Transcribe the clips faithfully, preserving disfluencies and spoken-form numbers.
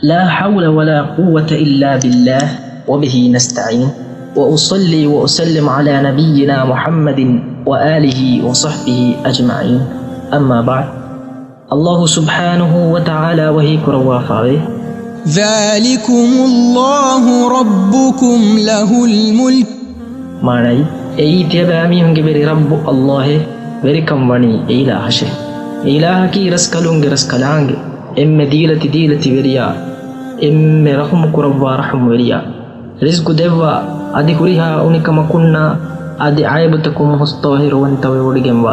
لا حول ولا قوة إلا بالله، وبه نستعين. وأصلي وأسلم على نبينا محمد وآله وصحبه أجمعين. أما بعد. ﷲ ސުބްޙާނަހޫ ވަތަޢާލާ ވަޙީ ކުރައްވާފައިވޭ. ذلكم الله ربكم له الملك. މާނައީ، އެއީ ތިޔަބައިމީހުންގެ ވެރި ރައްބު ﷲ އޭ، ވެރިކަން ވަނީ އެއިލާހަށޭ. އެއިލާހަކީ ރަސްކަލުންގެ ރަސްކަލާނގެ، އެންމެ ދީލަތި ދީލަތި ވެރިޔާ، އެންމެ ރަޙުމު ކުރައްވާ ރަޙުމް ވެރިޔާ، ރިޒްގު ދެއްވާ، އަދި ހުރިހާ އުނިކަމަކުންނާ އަދި ޢައިބުތަކުން މުސްޠާހިރުވަންތަވެވޮޑިގެންވާ،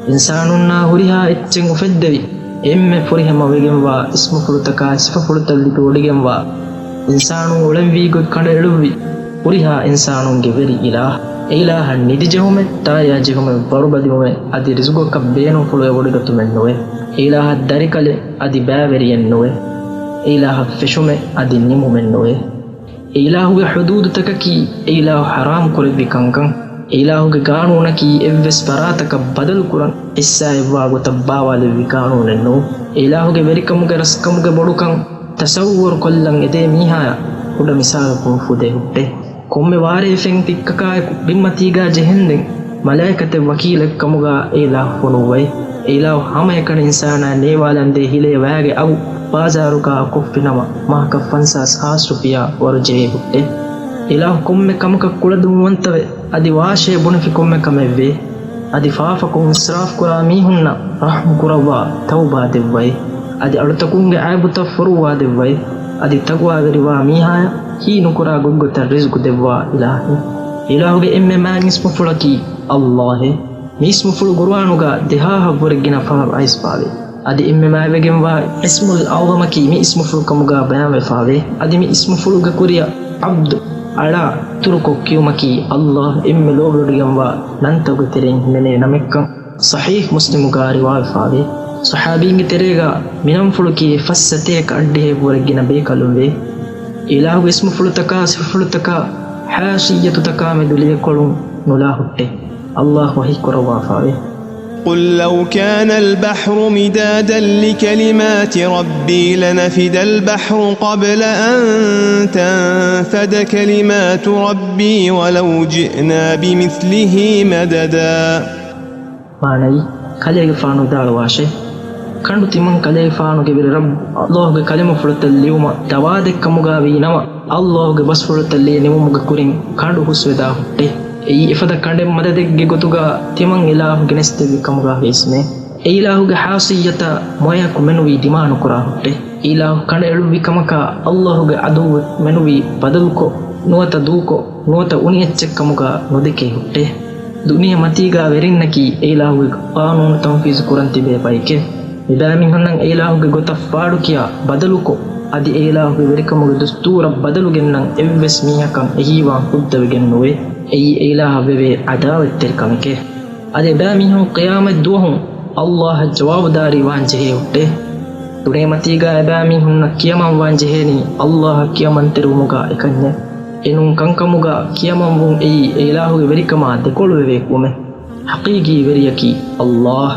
އިންސާނުންނާ ހުރިހާ އެއްޗެއް އުފެއްދެވި، އެންމެ ފުރިހަމަވެގެންވާ އިސްމުފުޅުތަކާ ސިފަފުޅުތައް ލިބިވޮޑިގެންވާ، އިންސާނުން އުޅެންވީ ގޮތް ކަނޑައެޅުއްވި، ހުރިހާ އިންސާނުންގެ ވެރި އިލާހް. އެއިލާހަށް ނިދިޖެހުމެއް، ތާރިޔާ ޖެހުމެއް، ވަރުބަލިވުމެއް، އަދި ރިޒުގަކަށް ބޭނުންފުޅުވެވޮޑިގަތުމެއް ނުވޭ. އެއިލާހަށް ދަރިކަލެއް އަދި ބައިވެރިއެއް ނުވޭ. އެއިލާހަށް ފެށުމެއް އަދި ނިމުމެއް ނުވޭ. އެއިލާހުގެ ޙުދޫދުތަކަކީ އެއިލާހު ޙަރާމް ކުރެއްވި ކަންކަން. އެއިލާހުގެ ގާނޫނަކީ އެއްވެސް ފަރާތަކަށް ބަދަލުކުރަން އެއްސާއެއްވާ ގޮތަށް ބާވާލެއްވި ގާނޫނެއް ނޫން. އެއިލާހުގެ ވެރިކަމުގެ ރަސްކަމުގެ ބޮޑުކަން ތަޞައްވުރު ކޮށްލަން އެދޭ މީހާޔަށް ކުޑަ މިސާލަކުން ފުދޭ ހުއްޓޭ. ކޮންމެ ވާރޭ ފެން ތިއްކަކާއެކު ބިންމަތީގާ ޖެހެންދެން މަލާއިކަތެއް ވަކީލެއް ކަމުގާ އެއިލާހު ފޮނުއްވައި. އެއިލާހު ހަމައެކަނި އިންސާނާ ނޭވާލަންދޭ ހިލޭ ވައިގެ އަގު ބާޒާރުގާ ކޮށްފިނަމަ މަހަކަށް ފަންސާސް ހާސް ރުފިޔާ ވަރު ޖެހޭ ހުއްޓޭ. އެއިލާހު ކޮންމެ ކަމަކަށް ކުޅަދުންވަންތަވެ އަދި ވާށޭ ބުނެފި ކޮންމެ ކަމެއްވޭ. އަދި ފާފަކޮށް އިސްރާފް ކުރާ މީހުންނަށް ރަޙްމު ކުރައްވާ ތައުބާ ދެއްވައި. އަދި އަޅުތަކުންގެ އައިބުތައް ފޮރުއްވާ ދެއްވައި. އަދި ތަޤްވާވެރިވާ މީހާޔަށް ހީނުކުރާ ގޮތްގޮތަށް ރިޒްގު ދެއްވާ އިލާހެއް. އިލާހުގެ އެންމެ މާތް އިސްމުފުޅަކީ ﷲ އޭ. މި އިސްމުފުޅު ޤުރުއާނުގާ ދެހާހަށްވުރެ ގިނަ ފަހަރު އައިސްފާވޭ. އަދި އެންމެ މާތްވެގެންވާ އިސްމުލް އަޢުޡަމަކީ މި އިސްމުފުޅު ކަމުގާ ބަޔާންވެފާވޭ. އަދި މި އިސްމުފުޅުގެ ކުރިއަށް ޢަބްދު، އަޅާ، އިތުރުކޮށް ކިޔުމަކީ ﷲ އެންމެ ލޯބިވޮޑިގެންވާ ނަންތަކުގެ ތެރެއިން ހިމެނޭ ނަމެއްކަން ޞަޙީޙް މުސްލިމުގާ ރިވާވެފާވޭ. ޞަޙާބީންގެ ތެރޭގާ މިނަންފުޅަކީ ފަސް ސަތޭކަ އައްޑިހައެއްވުރެ ގިނަ ބޭކަލުންވޭ. އިލާހުގެ އިސްމުފުޅުތަކާ، ސިފަފުޅުތަކާ، ޙާޝިއްޔަތުތަކާމެދު ލިޔެކޮޅުން ނުލާ ހުއްޓޭ. ﷲ ވަޙީ ކުރައްވާފާވޭ. قل لو كان البحر مدادا لكلمات ربي لنفد البحر قبل أن تنفد كلمات ربي ولو جئنا بمثله مددا. މާނައީ، ކަލޭގެފާނު ވިދާޅުވާށޭ، ކަނޑު ތިމަން ކަލޭގެފާނުގެ ވެރި ރައްބު ﷲ ގެ ކަލިމަފުޅުތައް ލިޔުމަށް ދަވާދެއްކަމުގާވީ ނަމަ، ﷲ ގެ ބަސްފުޅުތައް ލިޔެ ނިމުމުގެ ކުރިން ކަނޑު ހުސްވެދާ ހުއްޓޭ. އެއީ އެފަދަ ކަނޑެއް މަދަދެއްގެ ގޮތުގާ ތިމަން އިލާހު ގެނެސްދެއްވި ކަމުގާ ހީސްމޭ. އެއިލާހުގެ ޚާޞިއްޔަތަށް މޮޔަކު މެނުވީ ދިމާނުކުރާ ހުއްޓޭ. އިލާހު ކަނޑައެޅުއްވި ކަމަކާ ﷲ ގެ ޢަދުއްވެއް މެނުވީ ބަދަލުކޮށް، ނުވަތަ ދޫކޮށް، ނުވަތަ އުނި އެއްޗެއް ކަމުގާ ނުދެކޭ ހުއްޓޭ. ދުނިޔެ މަތީގާ ވެރިންނަކީ އެއިލާހުގެ ޤާނޫނު ތަންފީޒު ކުރަން ތިބޭ ބައެކޭ. މިބައިމީހުންނަށް އެއިލާހުގެ ގޮތަށް ފާޑުކިޔާ ބަދަލުކޮށް، އަދި އެއިލާހުގެ ވެރިކަމުގެ ދުސްތޫރަށް ބަދަލު ގެންނަން އެއްވެސް މީހަކަށް އެހީވާން ހުއްދަވެގެން ނުވޭ. އެއީ އެއިލާހަށް ވެވޭ ޢަދާވަތްތެރި ކަމެކޭ. އަދި އެބައިމީހުން ޤިޔާމަތް ދުވަހު ﷲ އަށް ޖަވާބުދާރީ ވާން ޖެހޭ ހުއްޓޭ. ދުނިޔެ މަތީގާ އެބައިމީހުންނަށް ކިޔަމަން ވާން ޖެހޭނީ ﷲ އަށް ކިޔަމަންތެރިވުމުގާ އެކަންޏެއް. އެނޫން ކަންކަމުގާ ކިޔަމަންވުން އެއީ އެއިލާހުގެ ވެރިކަމާ ދެކޮޅުވެވޭ ކުރުމެއް. ޙަޤީޤީ ވެރިޔަކީ ﷲ.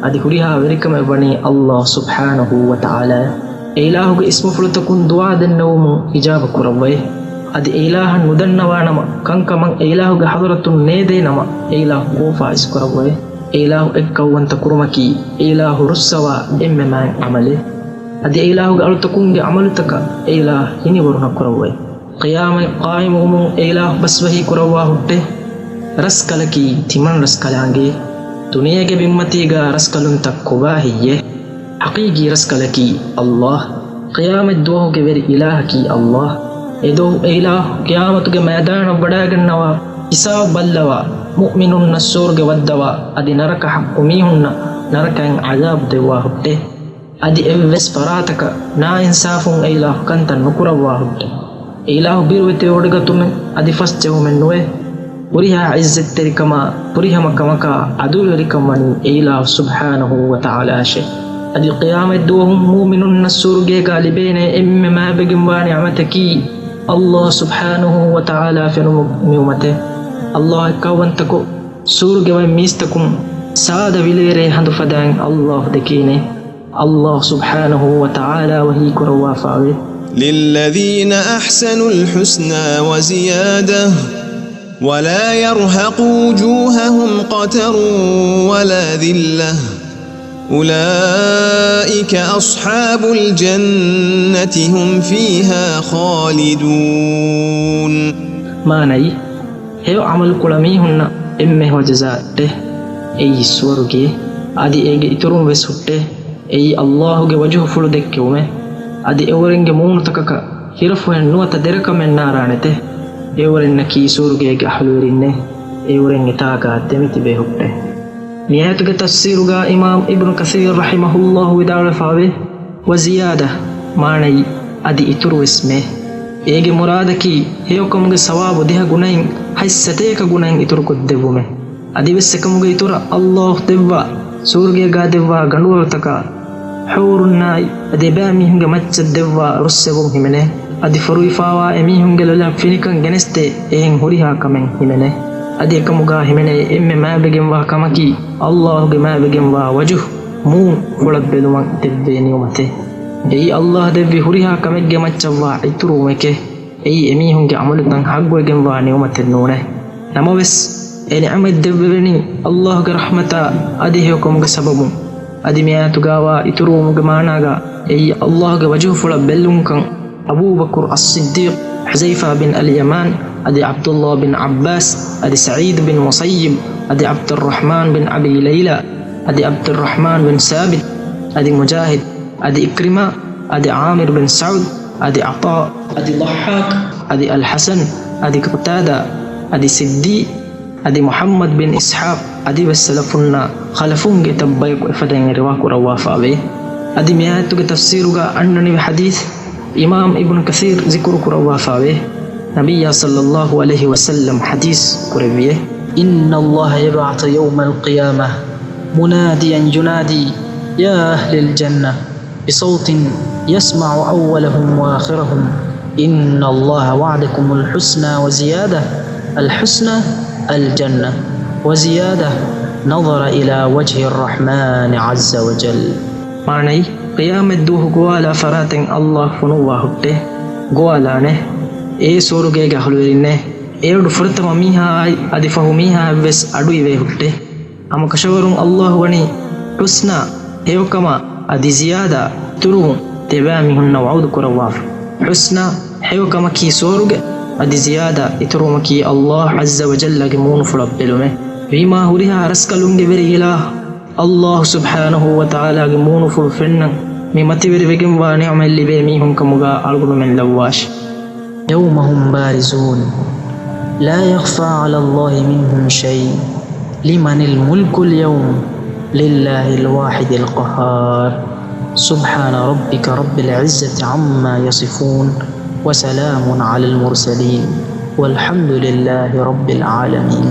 އަދި ހުރިހާ ވެރިކަމެއް ވަނީ ﷲ ސުބްޙާނަހޫ ވަތަޢާލާ. އެއިލާހުގެ އިސްމުފުޅުތަކުން ދުޢާ ދެންނެވުމުން އިޖާބަ ކުރައްވައޭ. އަދި އެއިލާހަށް ނުދަންނަވާ ނަމަ، ކަންކަމަށް އެއިލާހުގެ ޙަޟްރަތުން ނޭދޭ ނަމަ، އެއިލާހު ކޯފާ އިސްކުރައްވައޭ. އެއިލާހު އެއްކައުވަންތަ ކުރުމަކީ އެއިލާހު ރުއްސަވާ އެންމެ މާތް ޢަމަލެއް. އަދި އެއިލާހުގެ އަޅުތަކުންގެ ޢަމަލުތަކަށް އެއިލާހު ހިނިވަރު ނުކުރައްވައޭ. ޤިޔާމަތް ޤާއިމުވުމުން އެއިލާހު ބަސްވަހީ ކުރައްވާ ހުއްޓޭ. ރަސްކަލަކީ ތިމަން ރަސްކަލާނގެ. ދުނިޔޭގެ ބިންމަތީގާ ރަސްކަލުންތައް ކޮބާ ހެއްޔޭ؟ ޙަޤީޤީ ރަސްކަލަކީ ﷲ. ޤިޔާމަތް ދުވަހުގެ ވެރި އިލާހަކީ ﷲ. އެދުވަހު އެއިލާހު ޤިޔާމަތުގެ މައިދާނަށް ވަޑައިގަންނަވާ، ހިސާބު ބައްލަވާ، މުއުމިނުންނަށް ސުވަރުގެ ވައްދަވާ، އަދި ނަރަކަ ޙައްޤު މީހުންނަށް ނަރަކައިން ޢަޛާބު ދެއްވާ ހުއްޓޭ. އަދި އެއްވެސް ފަރާތަކަށް ނާއިންސާފުން އެއިލާހު ކަންތައް ނުކުރައްވާ ހުއްޓޭ. އެއިލާހު ބިރުވެތިވެވޮޑިގަތުމެއް އަދި ފަސްޖެހުމެއް ނުވޭ. ހުރިހާ ޢިއްޒަތްތެރިކަމާ، ފުރިހަމަ ކަމަކާ، ޢަދުލުވެރިކަން ވަނީ އެއިލާހު ސުބްޙާނަހޫ ވަތަޢާލާއަށޭ. އަދި ޤިޔާމަތް ދުވަހު މުއުމިނުންނަށް ސުވަރުގޭގާ ލިބޭނޭ އެންމެ މާތްވެގެންވާ ނިޢުމަތަކީ، ﷲ ސުބްޙާނަހޫ ވަތަޢާލާ ފެނުމުގެ ނިޢުމަތެއް. ﷲ އެއްކައުވަންތަކޮށް، ސުވަރުގެ ވަތް މީސްތަކުން ސާދަ ވިލޭރޭ ހަނދު ފަދައިން ﷲ ދެކޭނެ. ﷲ ސުބްޙާނަހޫ ވަތަޢާލާ ވަޙީ ކުރައްވާފާވޭ. للذين أحسنوا الحسنى وزيادة ولا يرهق وجوههم قتر ولا ذلة أولئك أصحاب الجنة هم فيها خالدون. މާނައީ، ހެޔޮ ޢަމަލު ކުޅަ މީހުންނަށް އެންމެ ހެޔޮ ޖަޒާއެއް، އެއީ ސުވަރުގެ، އަދި އޭގެ އިތުރުން ވެސް ހުއްޓޭ، އެއީ ﷲ ގެ ވަޖުހުފުޅު ދެއްކެވުމެއް. އަދި އެއުވެރިންގެ މޫނުތަކަކަށް ހިރަފުހެއް ނުވަތަ ދެރަކަމެއް ނާރާނެތެ. އެއުވެރިންނަކީ ސުވަރުގޭގެ އަހުލުވެރިންނޭ. އެއުވެރިން އެތާގާ ދެމިތިބޭ ހުއްޓޭ. މި އާޔަތުގެ ތަފްސީރުގާ އިމާމް އިބްނު ކަސީރް ރަޙިމަހުﷲ ވިދާޅުވެފާވޭ، ވަޒިޔާދަ، މާނައީ، އަދި އިތުރުވެސް މޭ. އޭގެ މުރާދަކީ، ހެޔޮކަމުގެ ސަވާބު ދިހަ ގުނައިން ހަތް ސަތޭކަ ގުނައިން އިތުރުކޮށްދެއްވުމެއް. އަދިވެސް އެކަމުގެ އިތުރަށް ﷲ ދެއްވާ، ސުވަރުގޭގާ ދެއްވާ ގަނޑުވަޅުތަކާ، ޙޫރުންނާއި އަދި އެބައިމީހުންގެ މައްޗަށް ދެއްވާ ރުއްސެވުން ހިމެނޭ. އަދި ފޮރުވިފާވާ އެމީހުންގެ ލޮލަށް ފިނިކަން ގެނެސްދޭ އެހެން ހުރިހާ ކަމެއް ހިމެނޭ. އަދި އެކަމުގާ ހިމެނޭ އެންމެ މާތްވެގެންވާ ކަމަކީ، ﷲ ގެ މާތްވެގެންވާ ވަޖުހު މޫނު ފުޅަށް ބެލުމަށް ދެއްވޭ ނިޢުމަތެއް. އެއީ ﷲ ދެއްވި ހުރިހާ ކަމެއްގެ މައްޗަށްވާ އިތުރުވުމެކޭ. އެއީ އެމީހުންގެ ޢަމަލުތައް ޙައްޤުވެގެންވާ ނިޢުމަތެއް ނޫނޭ. ނަމަވެސް، އެ ނިޢުމަތް ދެއްވެވެނީ ﷲ ގެ ރަޙްމަތާ އަދި ހެޔޮކަމުގެ ސަބަބުން. އަދި މި އާޔަތުގާވާ އިތުރުވުމުގެ މާނާގާ އެއީ ﷲ ގެ ވަޖުހުފުޅަށް ބެއްލުންކަން. އަބޫބަކުރު އައްޞިއްދީޤް، ޙުޛައިފާ ބިން އަލްޔަމާން، އަދި ޢަބްދުﷲ ބިން ޢައްބާސް، އަދި ސަޢީދު ބިން މުސައްޔިބް، އަދި ޢަބްދުއްރަޙްމާން ބިން އަބީ ލައިލާ، އަދި ޢަބްދުއްރަޙްމާން ބިން ސާބިތް، އަދި މުޖާހިދު، އަދި ޢިކްރިމާ، އަދި ޢާމިރު ބިން ސަޢުދު، އަދި ޢަޠާ، އަދި ޟައްޙާޤް، އަދި އަލްޙަސަން، އަދި ޤަތާދާ، އަދި ސިއްދީ، އަދި މުޙައްމަދު ބިން އިސްޙާޤް، އަދިވެސް ސަލަފުންނާ ޚަލަފުންގެ އެތައް ބަޔަކު އެފަދައިން ރިވާ ކުރައްވާފާވޭ. އަދި މި އާޔަތުގެ ތަފްސީރުގާ އަންނަނިވި ޙަދީޘް، އިމާމް އިބްނު ކަސީރް ޒިކުރު ކުރައްވާފާވޭ. ނަބިއްޔާ ޞައްލައްލާހު ޢަލައިހި ވަސައްލަމް ޙަދީޘް ކުރެއްވިއޭ، إن الله يبعث يوم القيامة مناديا ينادي يا أهل الجنة بصوت يسمع أولهم وآخرهم، إن الله وعدكم الحسنى وزيادة، الحسنى الجنة، وزيادة نظر إلى وجه الرحمن عز وجل. މާނައީ، ޤިޔާމަތްދުވަހު ގޮވާލާ ފަރާތެއް ﷲ ފޮނުއްވާ ހުއްޓޭ. ގޮވާލާނެ. އޭ ސުވަރުގޭގެ އަހުލުވެރިންނޭ! އޭރު ފުރަތަމަ މީހާއާއި އަދި ފަހު މީހާއަށްވެސް އަޑުއިވޭ ހުއްޓޭ. ހަމަކަށަވަރުން ﷲ ވަނީ ޙުސްނާ، ހެޔޮކަމާ، އަދި ޒިޔާދާ، އިތުރުވުން، ދެބައިމީހުންނަށް ވަޢުދު ކުރައްވާފަ. ޙުސްނާ، ހެޔޮކަމަކީ ސުވަރުގެ، އަދި ޒިޔާދާ، އިތުރުވުމަކީ ﷲ ޢައްޒަ ވަޖައްލަގެ މޫނުފުޅަށް ބެލުމޭ. ވީމާ ހުރިހާ ރަސްކަލުންގެ ވެރި އިލާހު ﷲ ސުބްޙާނަހޫ ވަތަޢާލާގެ މޫނުފުޅު ފެންނަން މި މަތިވެރިވެގެންވާ ނިޢުމަތް ލިބޭ މީހުން ކަމުގާ އަޅުގަނޑުމެން ލައްވާށި. يوم هم بارزون لا يخفى على الله منهم شيء لمن الملك اليوم لله الواحد القهار سبحان ربك رب العزة عما يصفون وسلام على المرسلين والحمد لله رب العالمين.